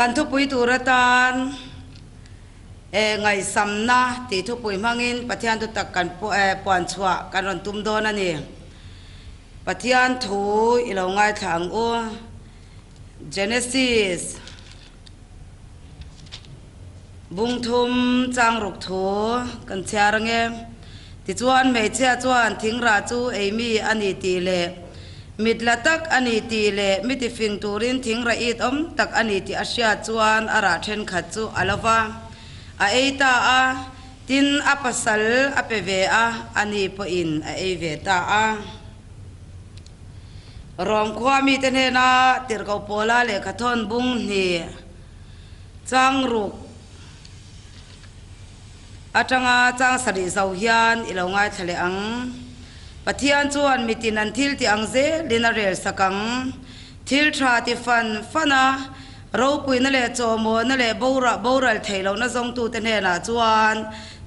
Kan thupui tur atan ngaihsamna tih thupui hmangin Pathian thutak kan puan chhuah kan rawn tum dawn a ni. Pathian thu i lo ngaithla ang u. Genesis bung thum chang ruk thu kan chhiar ange. Tichuan hmeichhia chuan thingrah chu ei mi a ni tih leh mit la tak a ni tih leh mi tifing turin thingrah it awm tak a ni tih a hriat chuan a rah thenkhat chu a lo va a ei ta a, tin a pasal a pe ve a, a ni pawhin a ei ve ta a. Rom khua mite hnena tirhkoh pawla lehkhathawn bung hnih chang ruk atanga chang sarih zo hian i lo ngaithla leh ang. Pathian chuan mitin an thil ti ang zelin a rel sak ang. Thil tha ti fan fan a, ropuina leh chawmawna leh boral theih lohna zawngtute hnenah chuan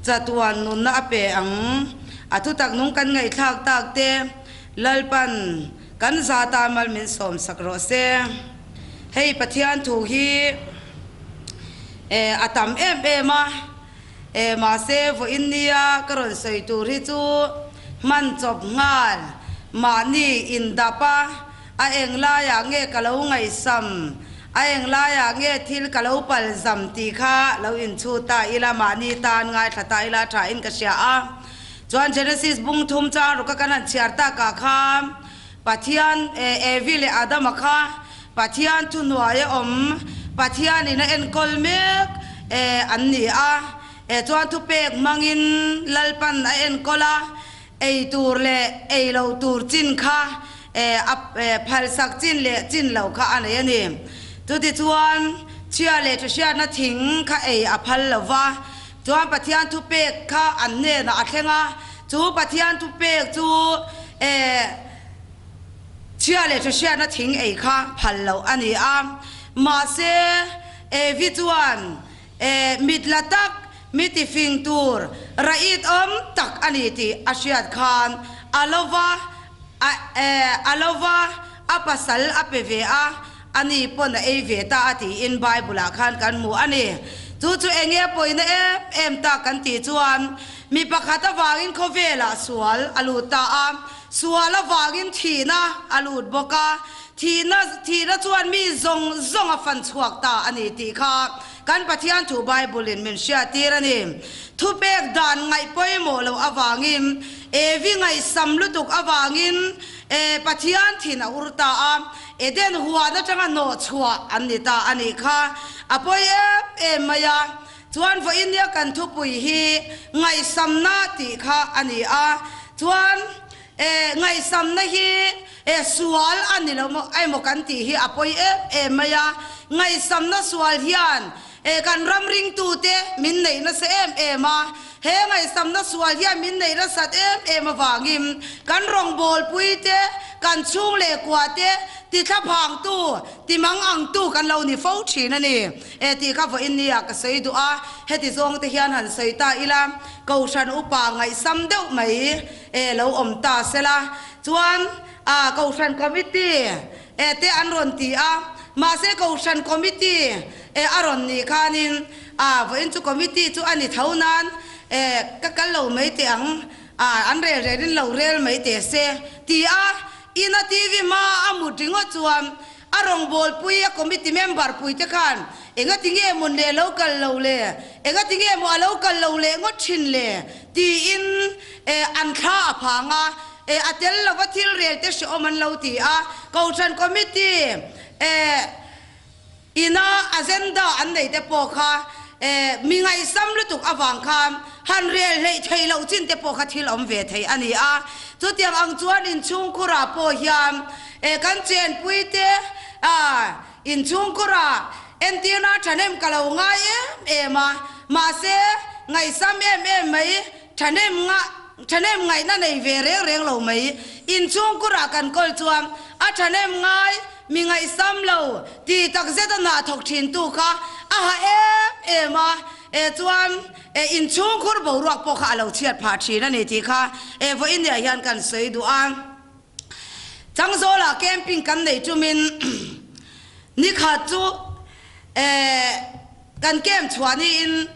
chatuan nunna a pe ang. A thutak nung kan ngaihthlak tak te Lalpan kan za ta mal min sawm sak rawh se. Hei Pathian thu hi a tam em em a, mahse vawiin nia ka rawn sawi tur hi chu hman chawp nghal mahni indap a, a eng laiah nge ka lo ngaihsam, a eng laiah nge thil ka lo palzam tih kha lo inchhut ta ila mahni tan ngaithla ta ila thain ka hria a. Chuan Genesis bung thum chang ruka kan han chhiar takah kha Pathian Evi leh Adama kha Pathian thuhnuaia awm Pathianin a enkawl mek an ni a. Chuan thupek hmangin Lalpan a enkawl a, ei tur leh ei loh tur chin kha a phalsak chin leh chin lo kha a nei a ni. Chutichuan chhia leh thahriatna thing kha ei a phal lo va. Chuan Pathian thupek kha an hnenah a thleng a, chu Pathian thupek chu eh chhia leh ṭhahriatna thing ei kha phal loh a ni a. Mahse, Evi chuan eh mit la tak, mi tifing tur, rah-it awm tak a ni tih a hriat khan a lo va, a eh a lo va, a pasal a pe ve a. A ni pawn a ei ve ta a tiin Bible-ah khan kan hmu a ni. Chu chu eng nge pawina em em tak kan tih chuan mi pakhat avangin khawvelah sual a lut ta a, sual avangin thihna a lut bawk a, thihna thihna chuan mi zawng zawng a fan chhuak ta a ni tih kha kan Pathian thu Bible-in min hriattir a ni. Thupek dan ngaih pawimawh loh avangin, Evi ngaihsam lutuk avangin Pathian thin a ur ta a. Eden huan atanga hnawh chhuah an ni ta a nih kha. A pawi em em mai a. Chuan vawiin nia kan thupui hi ngaihsamna tih kha a ni a. Chuan e ngaihsamna hi e sual a ni lo maw emaw kan tih hi a pawi em em mai a. Ngaihsamna sual hian e kan ram ringtute min neih nasa em em a. He ngaihsamna sual hian min neih nasat em em avangin kan rawngbawlpuite, kan chhung leh kuate tithlaphangtu, timang angtu kan lo ni fo thin a ni. E tih kha vawiin nia ka sawi duh a, heti zawngte hian han sawi ta ila, Kohhran upa ngaihsam deuh mai e lo awm ta sela chuan a Kohhran Committee e te an rawn ti a, mahse Kohhran Committee e a rawn nih khanin A, vawiin chu committee chu a ni tho nan e, ka kal lo mai teh ang, a, an rel rel in lo rel mai teh se, ti a, ina TV hma a mut ringawt chuan a rawngbawlpui a committee member pui te khan engati nge maw le lo kal lo le, engati nge maw a lo kal lo leh ngawt thin le tiin e, an thla a phang a, e, a tel lova thil rel te hrehawm an lo ti a, Kohhran committee e, Ina agenda an nei te pawh kha mi ngaihsam lutuk avang khan han rel hleih theih loh chin te pawh kha thil awm ve thei a ni a. Chutiang ang chuan inchhungkhurah pawh hian kan chenpui te inchhungkhurah entirna thahnem ka lo ngai em em a, mahse ngaihsam em em mai thahnem ngah thahnem ngaihna nei ve reng reng lo mai inchhungkhurah kan kawl chuan a thahnem ngai Mi ngaihsam lo ti tak zet a hna thawk thin tu kha a ha em em a, e chuan e inchhungkhur boruak pawh kha a lo chhiat phah thin a ni tih kha e vawiin niah hian kan sawi duh a. Changzawlah camping kan nei tumin nikhat chu. Eh, kan camp chhuah niin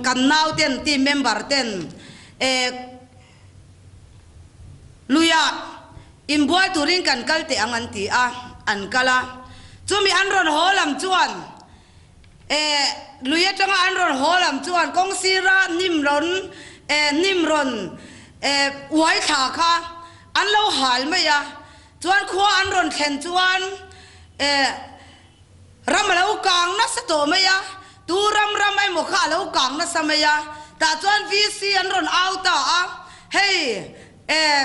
kan nauten, team member ten eh luiah inbual turin kan kal teh ang an ti a, an kal a. Chumi an rawn haw lam chuan eh lui atanga an rawn haw lam chuan kawng sira hnim rawn eh hnim rawn eh uai thla kha an lo hal mai a. Chuan khua an rawn thlen chuan eh Ram a lo kang nasa tawh mai a, tu ram ram emaw kha a lo kang nasa mai a, tah chuan VC an rawn au ta a, hei eh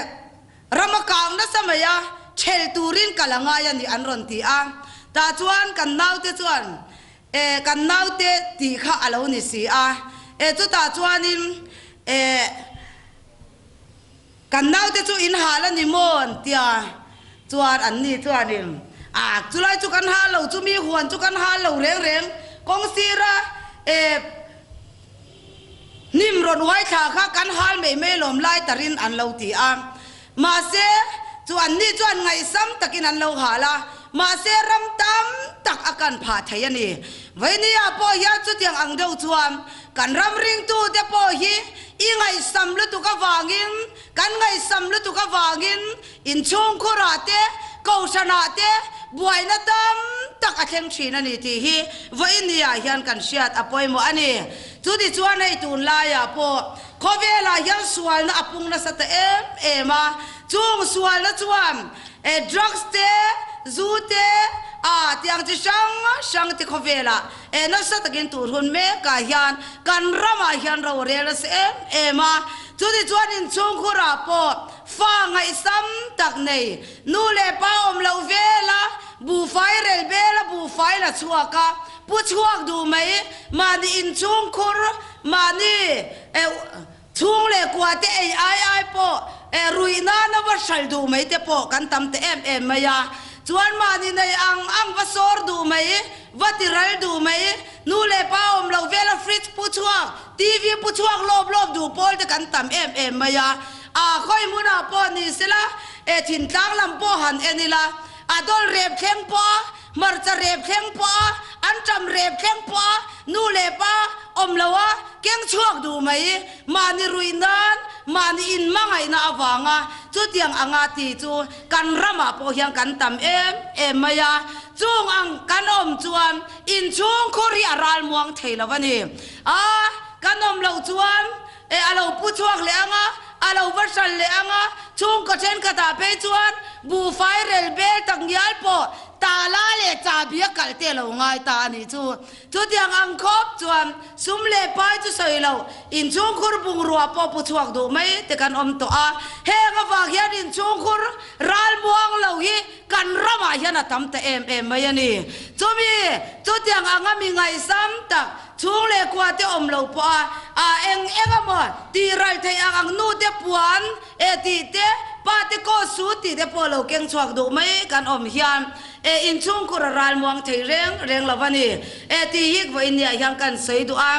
ram a kang nasa mai a, chhel turin kal a ngai a ni an rawn ti a, tah chuan kan naute chuan eh kan naute tih kha a lo ni si a, eh chutah chuanin eh. Kan naute chu in hal a ni maw an tia chuan an ni chuanin a chulai chu kan hal lo chumi huan chu kan hal lo reng reng kawng sira eh hnim rawn uai thla kha kan hal mai mai lawm lai tarin an lo ti a mahse chu an ni chuan ngaihsam takin an lo hal a mahse ram tam tak a kan phah thei a ni Vainia pawh hian chutiang ang deuh chuan Kan ram ringtute pawh hi i ngaihsam lutuk avangin, kan ngaihsam lutuk avangin inchhungkhurah te, kohhranah te buaina tam tak a thleng thin a ni tih hi vawinia hian kan hriat a pawimawh a ni. Chutichuan hei tunlaiah pawh khawvelah hian sualna a pung nasa ta em em a, chung sualna chuan drugs te, zu te, a tiang chi hrang hrang te khawvelah E nasa takin tur hun mekah hian kan ramah hian rorel a si em em a, chutichuan inchhungkhurah pawh fa ngaihsam tak nei nu leh pa awm loh vela buhfai rel bela buhfai la chhuak a, pu chhuak duh mai mahni inchhungkhur mahni chhung leh kua te ei ai ai pawh ruih nana va hral duh mai te pawh kan tam ta em em mai a, chuan mahni nei ang ang va sawr duh mai, va ti ral duh mai, nu leh pa awm loh vela fridge pu chhuak, TV pu chhuak lawp lawp duh pawl te kan tam em em mai a, a khawi hmunah pawh ni sela e thintlang lam pawh han en ila, a dawl rep thleng pawh a, Hmarcha rep thleng pawh a, an ṭam rep thleng pawh a, nu leh pa awm lo a, keng chhuak duh mai. Mahni ruih nan, mahni inhmangaihna avanga chutiang anga ti chu kan ramah pawh hian kan tam em em mai a. Chung ang kan awm chuan inchhung khur hi a ral muang thei lo a ni. A, kan awm loh chuan e a lo pu chhuak leh ang a, a lo va hral leh ang a, chhungkaw thenkhatah phei chuan buhfai rel bel tak ngial pawh tala leh chahbi a kalh te a lo ngai ta a nih chu. Chutiang ang khawp chuan sum leh pai chu sawi lo, inchhungkhur bungrua pawh pu chhuak duh mai te kan awm tawh a, heng avang hian inchhungkhur ral muang lo hi kan ramah hian a tam ta em em mai a ni. Chumi chutiang anga mi ngaihsam tak Chhung leh kua te awm lo pawh a, a eng eng a maw tih ral theih ang ang nu te puan e tih te, pa te kaw su tih te pawh lo keng chhuak duh mai kan awm hian e inchhungkhur a ral muang thei reng reng lo a ni e tih hi vawiin niah hian kan sawi duh a.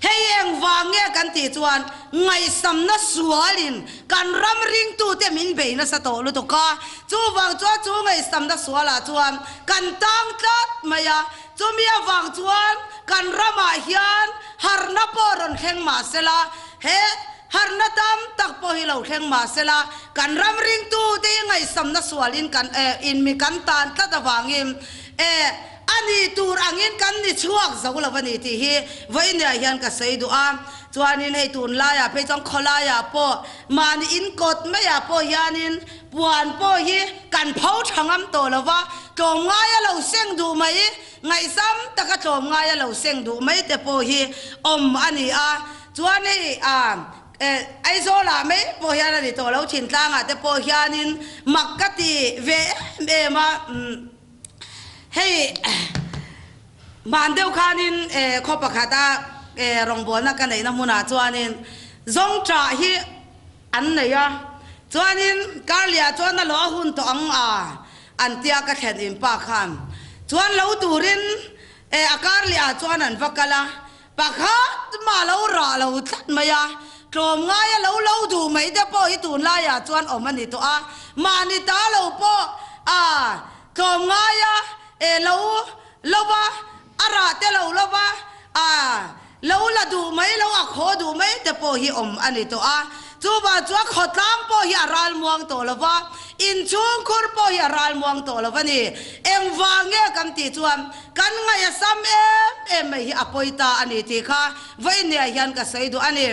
Hei eng vang nge kan tih chuan ngaihsamna sualin kan ram ringtute min bei nasa tawh lutuk a, chuvang chuan chu ngaihsamna sualah chuan kan tang tlat mai a, Chumi avang chuan kan ramah hian harhna pawh rawn thleng mah sela, he harhna tam tak pawh hi lo thleng mah sela, kan ram ringtute hi ngaihsamna sualin kan eh in mi kan tan tlat avangin eh a ni tur angin kan ni chhuak zo lo a ni tih hi vawinia hian ka sawi duh a. Chuanin hei tunlaiah phei chuan khawlaiah pawh mahni in kawt maiah pawh hianin Puan pawh hi kan pho tha ngam tawh lo va, tlawmngai a lo seng duh mai, ngaihsam taka tlawmngai a lo seng duh mai te pawh hi awm a ni a. Chuan hei Aizawlah mai pawh hian a ni tawh lo, Thintlangah te pawh hianin mak ka ti ve em em a. Hei hman deuh khanin khaw pakhata rawngbawlna ka neihna hmunah chuanin zawngṭah hi An nei a, chuanin Karlia chuan a lo a hun tawh ang a, an tia ka thlen in pa khan chuan lo turin e a Karlia chuan an va kal a, pakhat mah lo rah lo tlat mai a, tlawmngai a lo lo duh mai te pawh hi tunlaiah chuan awm a ni tawh a, mahni ta lo pawh a tlawmngai a e lo. Lova, a rah te lo lova, a lo la duh mai lo, a khaw duh mai te pawh hi awm a ni tawh a. Chuvang chuan khawtlang pawh hi a ral muang tawh lova, inchhungkhur pawh hi a ral muang tawh lo a ni. Engvang nge kan tih chuan kan ngaih a sam em em mai hi a pawi ta a ni tih kha vawinia hian ka sawi duh a ni.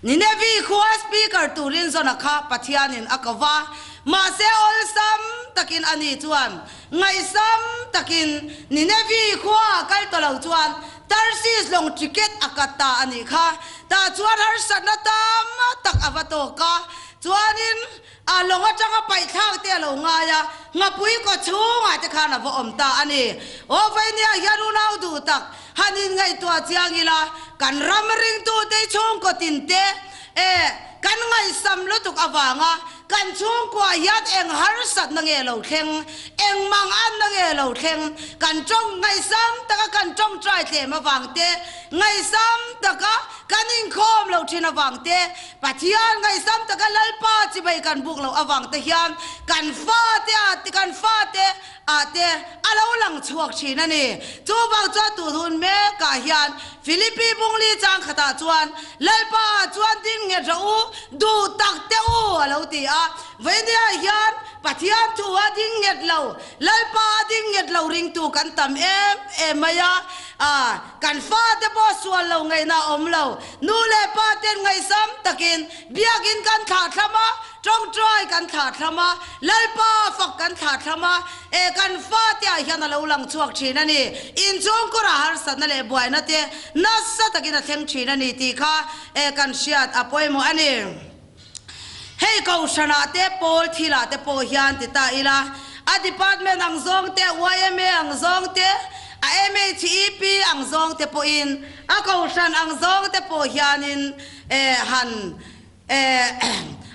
Ninevi khua Speaker turin Jona kha Pathianin a ko va, mahse awlsam takin ani chuan ngaihsam takin Ninevi khua kal ta lo chuan Tarsis lawng ticket a kat ta a nih kha. Tah chuan harsatna tam tak a va tawk a, chuanin A lawng atanga paihthlak te a lo ngai a, nghapui kaw chhungah te khan a va awm ta a ni. Aw Vainia hian unau duh tak han inngaihtuah chiang ila, kan ram ringtute i chhungkaw tin te e kan ngaihsam lutuk avanga kan chhungkuah hian eng harsatna nge lo thleng, eng manganna nge lo thleng, kan tawng ngaihsam taka kan tawngtai tlem avang te, ngaihsam taka kan inkhawm lo thin avang te, Pathian ngaihsam taka Lalpa chibai kan buk loh avang te hian kan fate ah te kan fate ah te a lo lang chhuak thin a ni. Chuvang chuan tun hun mekah hian Philippi bungli chang khatah chuan Lalpa ah chuan ding nghet rawh u, duh tak teh u a lo ti a. Vawinia hian Pathian thu a ding nghet lo, Lalpa a ding nghet lo ringtu kan tam em em mai a. Kan fate pawh sual lo ngaihna a awm lo. Nu leh pa ten ngaihsam takin biakin kan thlah thlam a, tawngtai kan thlah thlam a, Lalpa fak kan thlah thlam a, e kan fate ah hian a lo lang chhuak thin a ni. Inchhungkur ah harsatna leh buaina te nasa takin a thleng thin a ni tih kha e kan hriat a pawimawh a ni. Hei Kohhranah te pawl thilah te pawh hian ti ta ila, a department ang zawng te, yma ang zawng te, a MHEP ang zawng te pawhin, a Kohhran ang zawng te pawh hianin eh han eh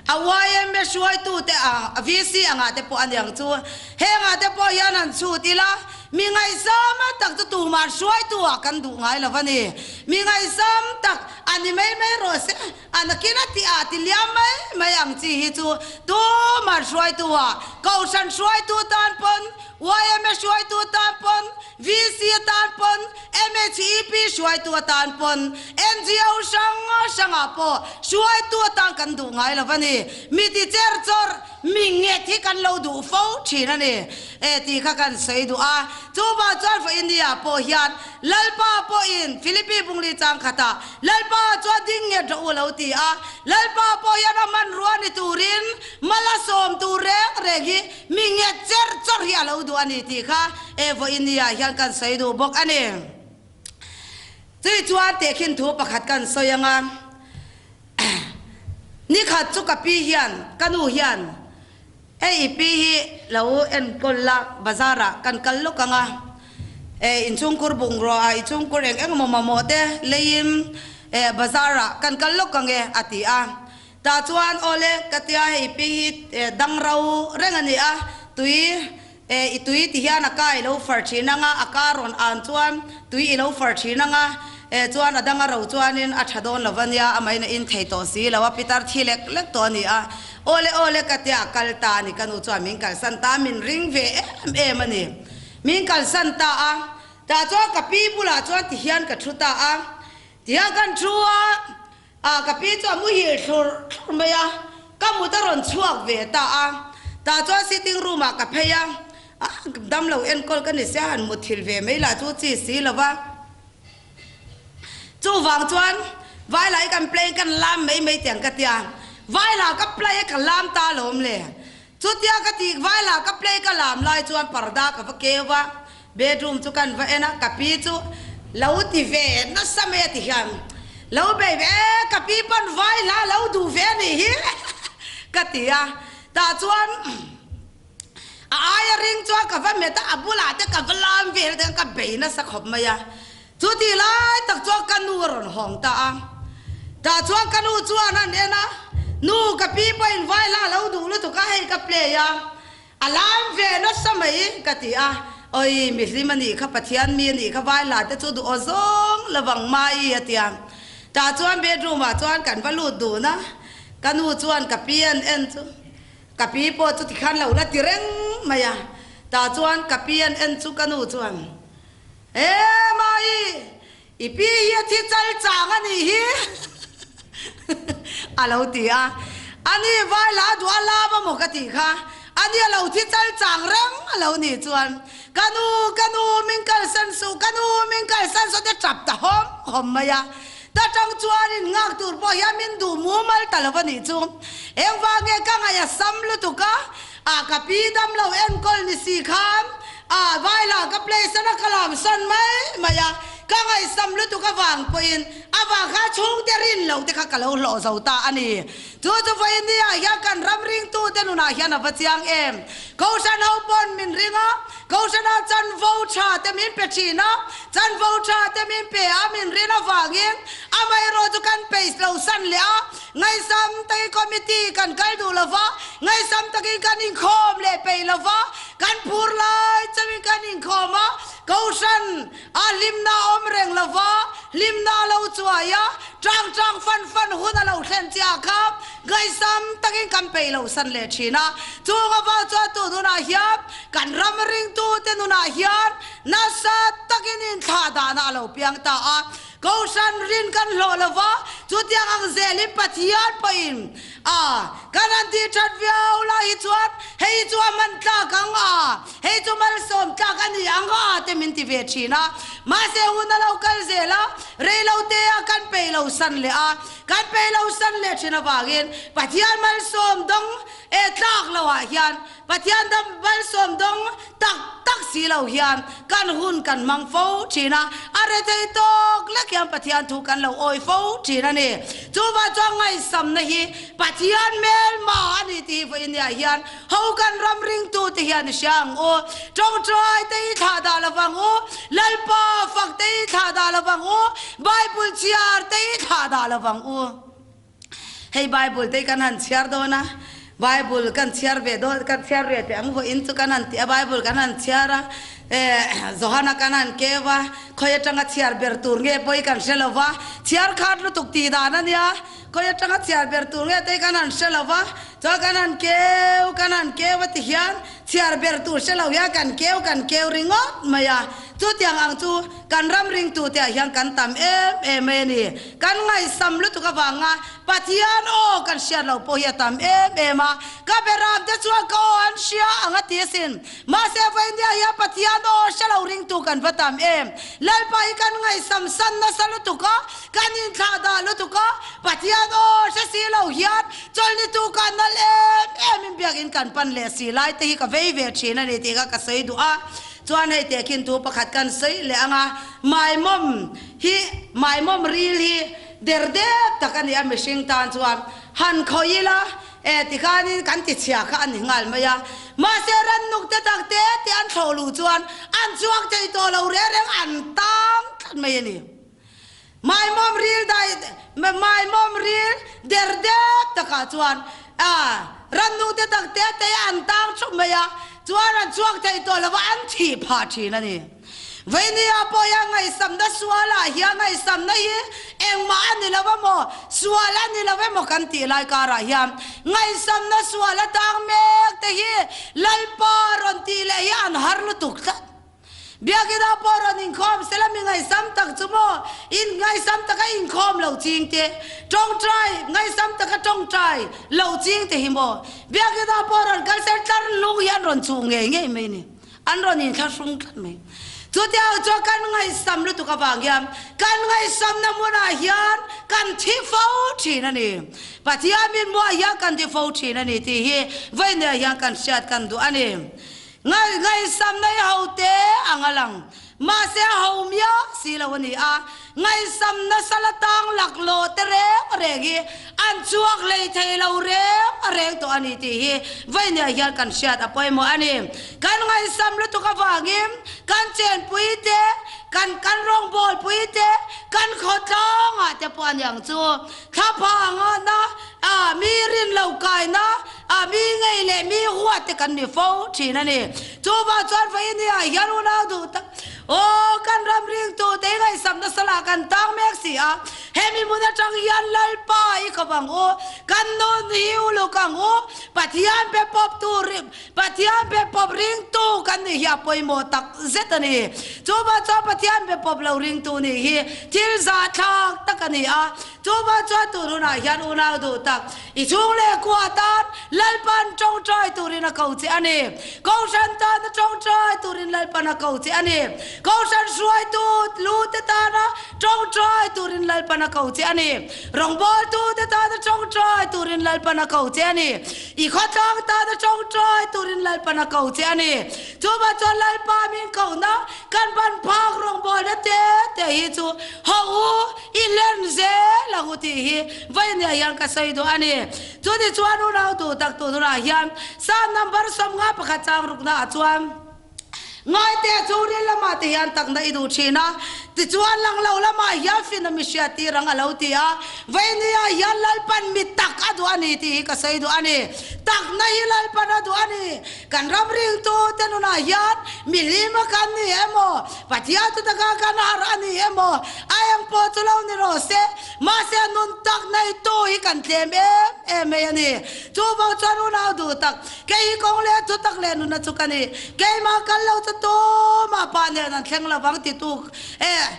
a yma hruaitu te ang VC angah te pawh a niang chu. Hengah te pawh hian han chhut ila, mi ngaihsam tak chu tumah hruaitu ah kan duh ngai lo a ni. Mi ngaihsam tak a ni mai mai rawh se. A nakin a tih ah ti liam mai mai ang chi hi chu tumah hruaitu ah Kohhran hruaitu tan pawn, yma hruaitu tan pawn, VC atan pawn, MHEP hruaitu atan pawn, NGO hrang hrang ah pawh hruaitu atan kan duh ngai lo a ni. Mi ti cher chawrh, mi nget hi kan lo duh fo thin a ni e tih kha kan sawi duh a. Chuvang chuan Vawinia pawh hian Lalpa pawhin Philippi bungli chang khatah Lalpa chuan ding nget rawh u lo ti a, Lalpa pawh hian a hmanrua ni turin mal a sawm tur reng reng hi mi nget cher chawrh hi a lo duh a ni tih kha e vawinia hian kan sawi duh bawk a ni. Chui chuan tehkhin thu pakhat kan sawi ang a, nikhat chu ka pi hian, ka nu hian, Hei i pi hi lo enkawl la, bazar ah kan kal lawk ang a, eh inchhungkhur bungrua ah i chhungkhur eng eng emaw mamawh te leiin eh bazar ah kan kal lawk ang e a ti a. Tah chuan awle ka tia hei i pi hi eh dang ro reng a ni a, tui eh i tui ti hian a ka i lo far thin ang a, a ka rawn an chuan tui i lo far thin ang a, eh chuan a dang a ro chuanin a tha dawn lo va nia, amahin a in thei tawh si lo a, pitar thi lek lek tawh a ni a. Awle awle ka tia a kal ta a ni, ka nu chuan min kalsan ta a, min ring ve em em a ni. Min kalsan ta a, tah chuan ka pi bulah chuan ti hian ka thu ta a, ti hian kan thu a, ah ka pi chu a muhil thlur thlur mai a, ka mut a rawn chhuak ve ta a, tah chuan sitting room ah ka phei a, ah damlo enkawl ka ni sia han muthilh ve mai lah chu chi si lo va. Chuvang chuan Vaila hi kan play kan lam mai mai tiang ka tia, Vaila ka play a ka lam ta alawm le. Chutia ka tih Vaila ka play ka lam lai chuan parda ka va keu a, bedroom chu kan va en a, ka pi chu lo ti ve nasa mai a ti hian lo bei ve e ka pi pawn Vaila lo duh ve a nih hi ka ti a, tah chuan. A aia ring chuan ka va met a, a bulah te ka va lam vel te ka bei nasa khawp mai a. Chutih lai tak chuan ka nu a rawn hawng ta a. Tah chuan ka nu chuan a en a, Nu ka pi pawhin vai hla lo duh lutuk a, hei ka play a, a lam ve nasa mai ka ti a. Oi mihlim a nih kha, Pathian mi a nih kha, vai hla te chu duh aw zawng lovang mai a ti a. Tah chuan bedroom ah chuan kan va lut dun a, ka nu chuan ka pi an en chu. Ka pi pawh chu tikhan lo la ti reng mai a. Tah chuan ka pi an en chu ka nu chuan, E Mai, i pi hi a thi chal chang a nih hi a lo ti a. A ni vai la duh a lam a maw ka tih kha, a ni a lo thi chal chang reng a lo nih chuan ka nu, ka nu min kalsan suh, ka nu min kalsan suh te tap ta hawm hawm mai a. Ta tang chuan in nghak tur pawh hian min duh mumal ta lo a nih chu. Engvang nge ka ngaih a sam lutuk a, ah ka pi dam lo enkawl ni si khan ah vaila ka place a ka lam sawn mai mai a, ka ngaihsam lutuk avang pawhin a vang kha chhungte rin lo te kha ka lo hlawh zo ta a ni. Chu chu vawiin ah hian kan ram ringtute nunah hian a va chiang em. Kohhran ho pawn min ring a, Kohhran ah chanvo tha te min pe thin a, chanvo tha te min pe a min rin avangin amaherawh chu kan peih lo san leh a, ngaihsam takin committee kan kal duh lo va, ngaihsam takin kan inkhawm leh peih lo va, kan phur lai chauhin kan inkhawm a, Kohhran A hlimna a awm reng lo va, hlimna a lo chuai a, tang tang fan fan hun a lo thlen chiah kha ngaihsam takin kan peih lo san leh thin a. Chung avang chuan tu nunah hian kan ram ringtute nunah hian nasa takin inthlah dahna a lo piang ta a. Kohhran rin kan hlawh lo va, chutiang ang zelin Pathian pawhin a kan han tih that viau lai hi chuan hei chu a hman tlak ang a, Hei chu malsawm tlak a ni ang a te min ti ve thin a, mahse hun a lo kal zel a, rei lo te a kan peih lo san leh a, kan peih lo san leh thin avangin Pathian malsawm dawng e tlak lo ah hian Pathian dam malsawm dawng tak tak si lo hian kan hun kan hmang fo thin a, a rethei tawk lek hian Pathian thu kan lo awi fo thin a ni. Chuvang chuan ngaihsamna hi Pathian hmelma a ni tih hi vawiin ah hian Ho kan ram ringtute hian i hria ang u, tawngtai te i thlah dah lo vang u, Lalpa fak te i thlah dah lo vang u, Bible chhiar te i thlah dah lo vang u. Hei Bible te kan han chhiar dawn a, Bible kan chhiar ve dawn, kan chhiar ve teh ang vawiin chu kan han ti a, Bible kan han chhiar a, eh Johana kan han keu a, khawi atanga chhiar ber tur nge pawh hi kan hre lo va, chhiar khat lutuk tih dan a nia. Khawi atanga chhiar ber tur nge te kan han hre lo va, chuan kan han keu, kan han keu a ti hian chhiar ber tur hre lo hian kan keu, kan keu ringawt mai a. Chutiang ang chu kan ram ringtute ah hian kan tam em em mai a ni. Kan ngaihsam lutuk avanga Pathian aw kan hriat loh pawh hi a tam em em a. Ka beram te chuan ka aw an hria ang a ti asin. Mahse Vaindia hian Pathian aw hre lo ringtu kan va tam em. Lalpa hi kan ngaihsam san nasa lutuk a, kan inthlah dah lutuk a, Pathian aw hre si lo hian chawlhni tu kan nal em em in biakin kan pan leh si lai te hi ka vei ve thin a ni tih kha ka sawi duh a. Chuan hei teh khin thu pakhat kan sawi leh ang a, Maimawm hi, Maimawm ril hi der dep tak a ni a mihring tan chuan han khawih ila, E tikhanin kan ti chhia kha a ni nghal mai a, mahse rannuk te tak te te an thlawh luh chuan an chhuak thei tawh lo reng reng an tang tlat mai a ni. Maimawm ril dai maimawm ril der dep takah chuan a rannuk te tak te te an tang thup mai a, chuan an chhuak thei tawh lo va an thih phah thin a ni. Veinia pawh hian ngaihsamna sualah hian ngaihsamna hi engmah a ni lo emaw, sual a ni lo emaw kan tih lai karah hian ngaihsamna sual a tang mek te hi Lalpa rawn tih leh hi an har lutuk tlat. Biakina pawh rawn inkhawm sela mi ngaihsam tak chu maw in ngaihsam taka inkhawm lo ching te, tawngtai ngaihsam taka tawngtai lo ching te hi maw Biakina pawh rawn kal sel tlar hnung hian rawn chhuh ngei ngei mai ni. An rawn inthlahrung tlat mai. Chutiang chuan kan ngaihsam lutuk avang hian kan ngaihsamna hmunah hian kan thi fo thin a ni. Pathian min hmuah hian kan thi fo thin a ni tih hi vawiinah hian kan hriat kan duh a ni. Ngaihsamna hi ho te ang a lang. Mahse a ho miah si lo a ni a. Ngaihsam nasa la tang laklawh te reng reng hi an chhuak hlei thei lo reng reng tawh a ni tih hi vawinia hian kan hriat a pawimawh a ni. Kan ngaihsam lutuk avangin kan chenpui te, kan kan rawngbawlpui te, kan khawtlangah te pawh a ni ang chu. Thlaphanga na, mi rin lo kaina, mi ngei leh mi huat te kan ni fo thin a ni. Chuvang chuan vawinia hian unau duh tak, Aw, kan ram ringtu te ngaihsam nasa lah kan tang mek si a. Hemi hmun atang hian Lalpa i kawp ang u, kan nun hi uluk ang u, Pathian be pawp tu Pathian be pawp ringtu kan nih hi a pawimawh tak zet a ni. Chuvang chuan Pathian be pawp lo ringtu nih hi thil zahthlak tak a ni a. Chuvang chuan tun hunah hian unau duh tak i chhung leh kua tan Lalpan tawngtai turin a ko che a ni. Kohhran tana tawngtai turin Lalpan a ko che a ni. Kohhran hruaitu lu te tana tawngtai turin Lalpan a ko che a ni. Rawngbawltute tana tawngtai turin Lalpan a ko che a ni. I khawtlang tana tawngtai turin Lalpan a ko che a ni. Chuvah chuan Lalpa min kohna kan ban phak rawngbawlna te te hi chu haw u i len zel ang u tih hi vawinia hian ka sawi duh a ni. Chuni chuan unau duh tak tun hunah hian Psalm number 51 chang rukna ah chuan, Ngaite chu ril lamah te hian takna i duh thin a, tichuan lang lo lamah hian fin a mi hriat tir ang a lo ti a, Veinia hian Lalpan mi tak a duh a ni tih hi ka sawi duh a ni. Takna hi Lalpan a duh a ni. Kan ram ringtu te nunah hian mi hlim a kan ni emaw, Pathian chu taka kan harh a ni emaw, a eng pawh chu lo ni rawh se, mahse nun tak neitu hi kan tlem em em mai a ni. Chuvang chuan unau duh tak, Kei hi kawng leh thu tak leh nuna chu ka ni. Keimah kal lo chu tumah pa nen an thleng lovang titu eh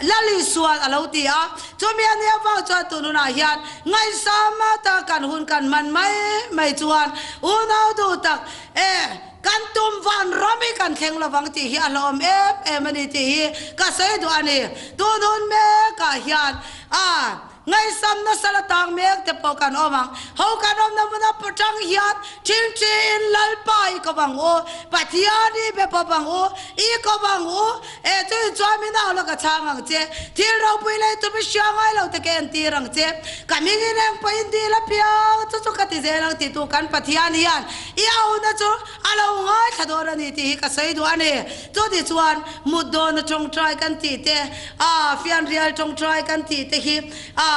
Lal Isuan a lo ti a. Chumi a nia vang chuan tun hunah hian ngaihsam ta kan hun kan hman mai mai chuan unau duh tak eh kan tum van ram hi kan thleng lovang tih hi a hlawm em em a ni tih hi ka sawi duh a ni. Tun hun mekah hian ah Ngaihsam nasa la tang mek te pawh kan awm ang. Ho kan awmna hmun a tang hian ṭhingṭhiin Lalpa i kawp ang u, Pathian i be pawp ang u, i kawp ang u, e chuin chuan min au la ka chhang ang che, thil ropui lei tum i hria ngai lo te ka entir ang che, ka hmingin eng pawhin dil apiang chu chu ka ti zel ang titu kan Pathian hian i auna chu a lo ngaithla dawn a ni tih hi ka sawi duh a ni. Chuti chuan mut dawna tawngtai kan tih te, a fianrial tawngtai kan tih te hi a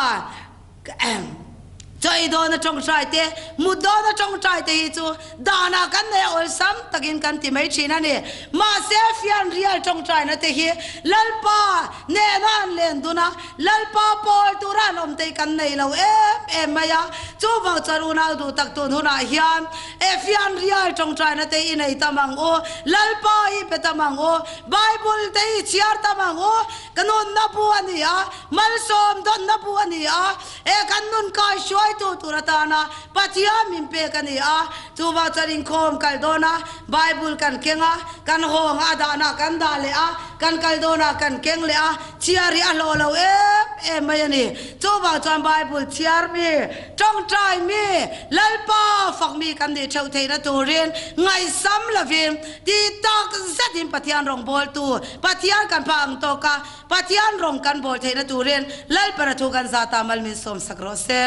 chawi dawna tawngtai te, mut dawna tawngtai te hi chu danah kan nei a awlsam takin kan ti mai thin a ni. Mahse fianrial tawngtaina te hi Lalpa nena an len dun a, Lalpa pawl tura an awm te hi kan nei lo em em mai a. Chuvang chuan unau duh tak tun hunah hian e fianrial tawngtaina te i nei tam ang u, Lalpa i pe tam ang u, Bible te i chhiar tam ang u, ka nunna bu a ni a, malsawm dawnna bu a ni a, e kan nun kai hruaitu tur atana Pathian min pek a ni a. Chuvang chuan inkhawm kal dawn a, Bible kan keng a, kan hawng a, a dahna kan dah leh a, kan kal dawnah kan keng leh a, chhiar hi a hlawh lo em em mai a ni. Chuvang chuan Bible chhiar mi, tawngtai mi, Lalpa fak mi kan nih theuh theihna turin ngaihsam lovin ti tak zetin Pathian rawngbawltu, Pathian kan phah ang tawk a, Pathian rawng kan bawl theihna turin Lalpana thu kan zat a mal min sawmsak rawh se.